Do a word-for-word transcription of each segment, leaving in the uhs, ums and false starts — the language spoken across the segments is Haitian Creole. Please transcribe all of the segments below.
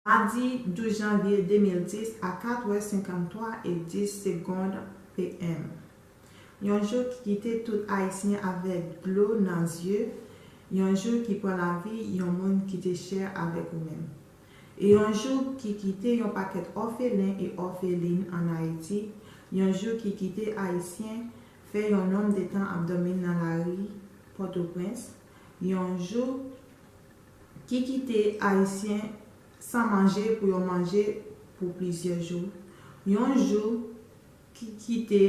Madi douz janvye de mil dis a kat è senkanntwa e dis segonn P M. Yon jou ki kite tout Ayisyen avèk dlo nan zye, yon jou ki pran lavi yon moun ki te chè avèk ou menm. E yon jou ki kite yon pakèt òfelen e òfelin ann Ayiti, yon jou ki kite Ayisyen fè yon nonm de tan ap dòmi nan lari Pòtoprens, yon jou ki kite Ayisyen san manje pou yo manje pou plizyè jou, yon jou ki kite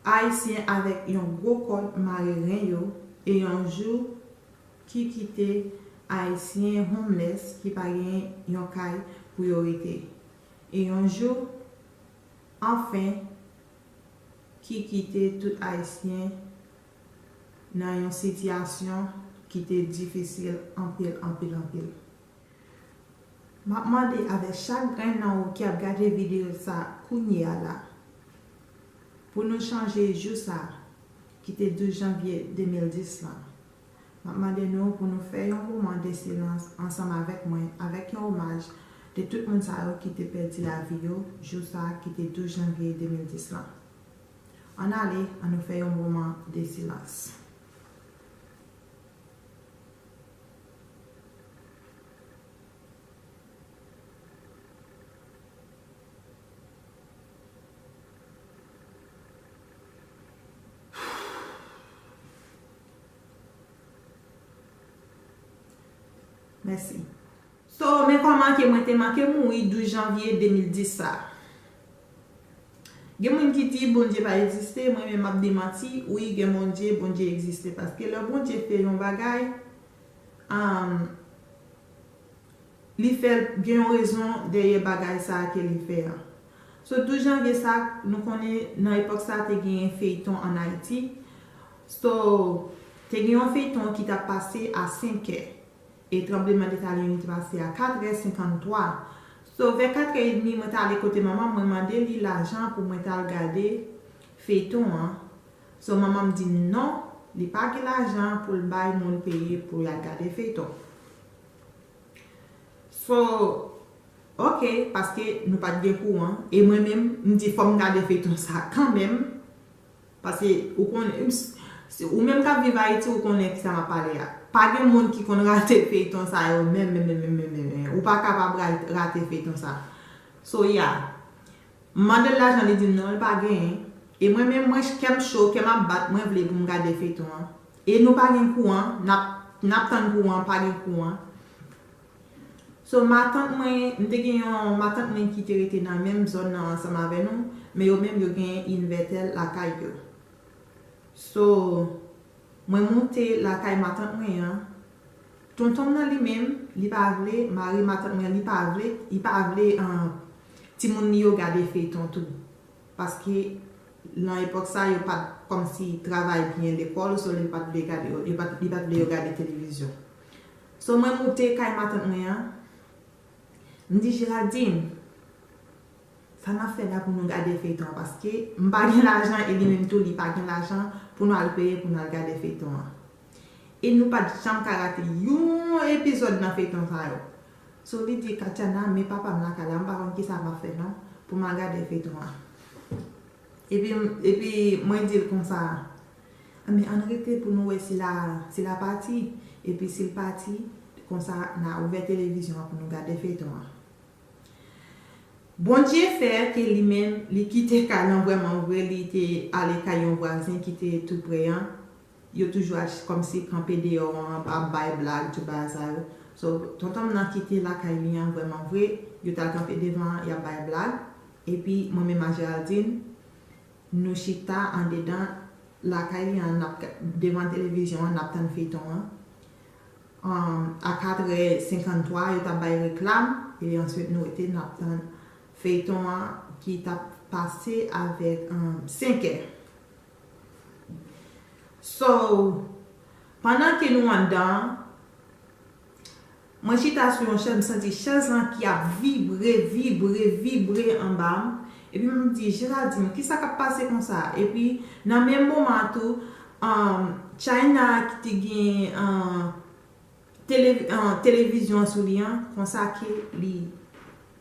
Ayisyen avèk yon gwo kòd mare ren yo, e yon jou ki kite Ayisyen homeless ki pa gen yon kay pou yo rete, e yon jou, anfen, ki kite tout Ayisyen nan yon sitiyasyon ki te difisil anpil, anpil, anpil. M ap mande avèk chak grenn nan ou ki ap gade videyo sa kounye a la, pou nou chanje jou sa, ki te douz janvye de mil dis lan. M ap mande nou pou nou fè yon moman de silans ansanm avèk mwen, avèk yon omaj de tout moun sa yo ki te pèdi lavi yo jou sa, ki te douz janvye de mil dis lan. Ann ale, ann nou fè yon moman de silans. Mèsi. So, men kòman ke mwen te manke mouri douz janvye de mil dis sa. Gen moun ki di Bondye pa egziste, mwen menm m ap demanti, wi, gen Bondye, Bondye egziste. Paske lè Bondye fè yon bagay, um, li fè l, gen yon rezon dèyè bagay sa a ke li fè a. So, douz janvye sa, nou konnen nan epòk sa, te genyen feyton ann Ayiti. So, te gen yon feyton ki t ap pase a senk è. E tranblemanntè Talian yo te pase a kat è senkanntwa. So, vè kat è edmi, mwen t ale kote manman m, mwen mande li lajan pou mwen t al gade feyton an. So, manman m di m non, li pa gen lajan pou l bay moun peye pou y al gade feyton. So, ok, paske nou pa t gen kouran, e mwen menm, m di fò m gade feyton sa kanmenm, paske ou konnen, m s-, si ou menm k ap viv Ayiti, ou konnen kisa m ap pale a. Pa gen moun ki konn rate feyton sa yo menm, menm, menm, menm, menm, menm, menm. Ou pa kapab ra-, rate feyton sa. So, yeah. M mande l lajan, li di m non, li pa genyen. E mwen menm, mwen, kè m cho, kè m ap bat, mwen vle pou m gade feyton an. E nou pa gen kouran, n ap, n ap tann kouran, pa gen kouran. So, matant mwen, m te gen yon matant mwen ki te rete nan menm zòn nan ansanm avè nou, men yo menm yo gen invètè lakay yo. So, mwen moute lakay matant mwen an. Tonton m nan li menm, li pa vle, mari matant mwen an, li pa vle, li pa vle, ah, timoun li yo gade feyton tou. Paske nan epòk sa, yo pa t kòmsi travay byen lekòl, so li pa t vle gade, yo pa t, li pa t vle yo gade televizyon. So, mwen moute kay matant mwen an, m di Geraldine, sa n ap fè la pou nou gade feyton an, paske m pa gen lajan e li menm tou li pa gen lajan pou nou al peye pou nou al gade feyton an. E nou pa t janm ka rate yon epizòd nan feyton sa yo. So, li di, Katiana, men papa m lakay la, m pa konn kisa m ap fè non, pou m al gade feyton an. Epi, epi mwen di l konsa, "Anben, ann rete pou nou wè si l a, si l a pati. Epi si l pati, konsa n a ouvè televizyon an pou nou gade feyton an." Bondye fè ke li menm, li kite kay lan vrèman vre, li te ale kay yon vwazen ki te tou pre an. Yo toujou ap kòmsi kanpe deyò an, ap bay blag, tout bagay sa yo. So, tonton m nan kite lakay li an vrèman vre, yo t al kanpe devan an, y ap bay blag. Epi, mwen menm ak Geraldine, nou chita andedan lakay li an, n ap, devan televizyon an, n ap tann feyton an. Um, a kat è senkanntwa, yo t ap bay reklam, e answit nou rete, n ap tann feyton an ki t ap pase avèk, um, senk è. So, pandan ke nou anndan an, mwen chita sou yon chèz, m santi chèz lan ki ap vibre, vibre, vibre anba m. Epi m di, Geraldine, kisa k ap pase konsa? Epi nan menm moman an tou, um, China ki te gen, um, tele, an, televizyon an sou li an, konsa ke li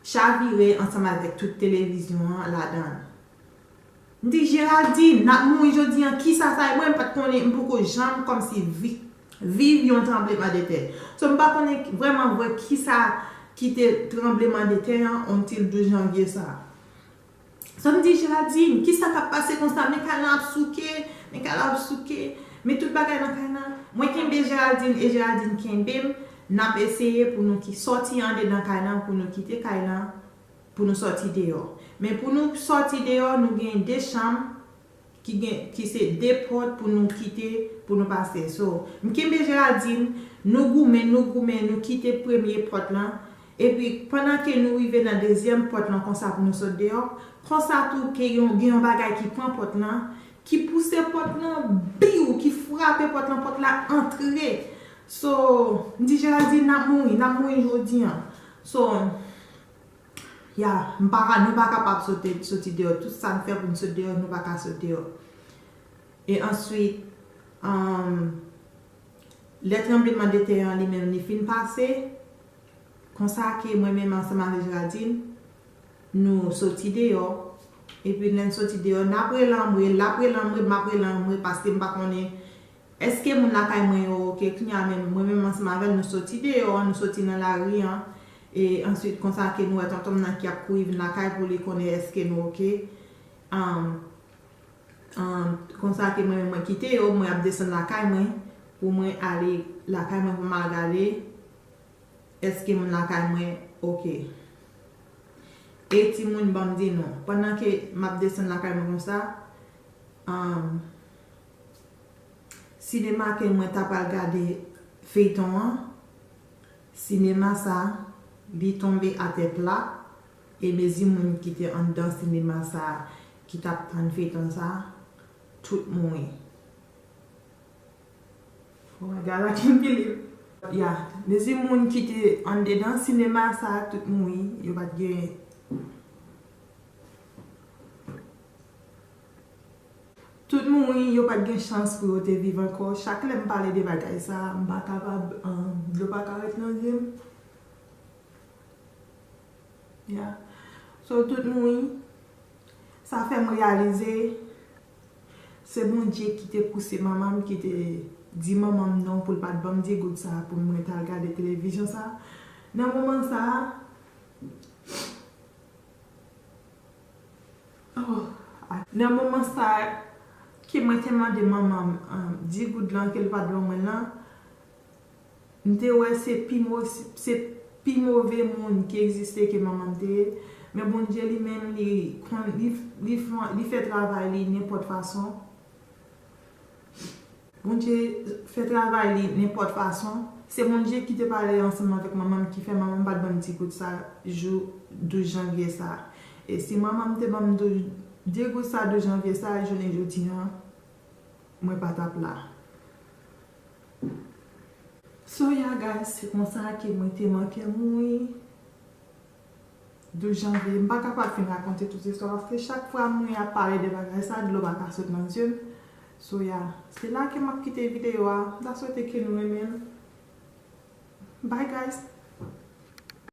chavire ansanm avèk tout televizyon an ladan l. M di, Geraldine, n ap mouri jodi an, kisa sa ye? Mwen, m pa t konnen, m poko janm kòmsi vi-, viv yon tranblemanntè. So, m pa konnen vrèman vre kisa ki te tranblemanntè an until douz janvye sa. So, m di, Geraldine, kisa k ap pase konsa? Men kay lan ap souke, men kay lan ap souke, men tout bagay nan kay lan. Mwen kenbe Geraldine e Geraldine kenbe m. N ap eseye pou nou ki sòti andedan kay lan, pou nou kite kay lan, pou nou sòti deyò. Men pou nou sòti deyò, nou gen de chanm ki gen, ki se de pòt pou nou kite, pou nou pase. So, m kenbe Geraldine, nou goumen, nou goumen, nou kite premye pòt lan. Epi, pandan ke nou rive nan dezyèm pòt lan konsa pou nou sot deyò, konsa tou ke yon, gen yon bagay ki pran pòt lan, ki pouse pòt lan, biw, ki frape pòt lan, pòt la antre. So, m di Geraldine, n ap mouri, n ap mouri jodi an. So, ya, m pa ka, nou pa kapab sote, soti deyò. Tout sa n fè pou n sot deyò, nou pa ka sot deyò. E answit, um, lè tranblemanntè an li menm li fin pase, konsa ke mwen menm ansanm avèk Geraldine, nou soti deyò. Epi lè n soti deyò, n ap rele anmwe, l ap rele anmwe, m ap rele anmwe, paske m pa konnen èske moun lakay mwen yo oke. Kounye a menm, mwen menm ansanm avè l, nou soti deyò, nou soti nan lari an. E answit, konsa ke nou wè tonton m nan ki ap kouri vin lakay pou li konnen èske nou oke. An, an, konsa ke mwen menm mwen kite yo, mwen ap desann lakay mwen, pou mwen ale lakay mwen pou m al gade èske moun lakay mwen oke. E timoun, ban m di nou, pandan ke m ap desann lakay mwen konsa, an, sinema ke mwen ta pral gade feyton an, sinema sa, li tonbe atè pla, e mezi moun ki te anndan sinema sa, ki t ap tann feyton sa, tout mouri. Oh my God, I can't believe. Ya, mezi moun ki te anndedan sinema sa, tout mouri, yo pa t gen Tout mouri, yo pa t gen chans pou yo te viv ankò. Chak lè m pale de bagay sa, m pa kapab, um, dlo pa ka ret nan zye m. Ya. So, tout mouri, sa fè m reyalize, se Bondye ki te pouse manman m, ki te di manman m non pou l pa t ban m di goud sa pou mwen t al gade televizyon sa. Nan moman sa, Oh, a-, nan moman sa ke mwen te mande manman m, um, di goud lan ke l pa t ban mwen lan, m te wè se pi mo-, se pi move moun ki egziste ke manman m te ye. Men Bondye li menm, li kon-, li, li fè, li fè travay li nenpòt fason. Bondye fè travay li nenpòt fason. Se Bondye ki te pale ansanm avèk manman m ki fè manman m pa t ban m ti kout sa jou douz janvye sa. E si manman m te ban m dou-, de goud sa douz janvye sa, jounen jodi an, mwen pa t ap la. So yeah guys, se konsa ke mwen te manke mouri. Douz janvye, m pa kapab fin rakonte tout istwa, paske chak fwa mwen ap pale de bagay sa, dlo pa ka sot nan zye m. So yeah, se la ke m ap kite videyo a. M ta swete ke nou renmen l. Bye guys.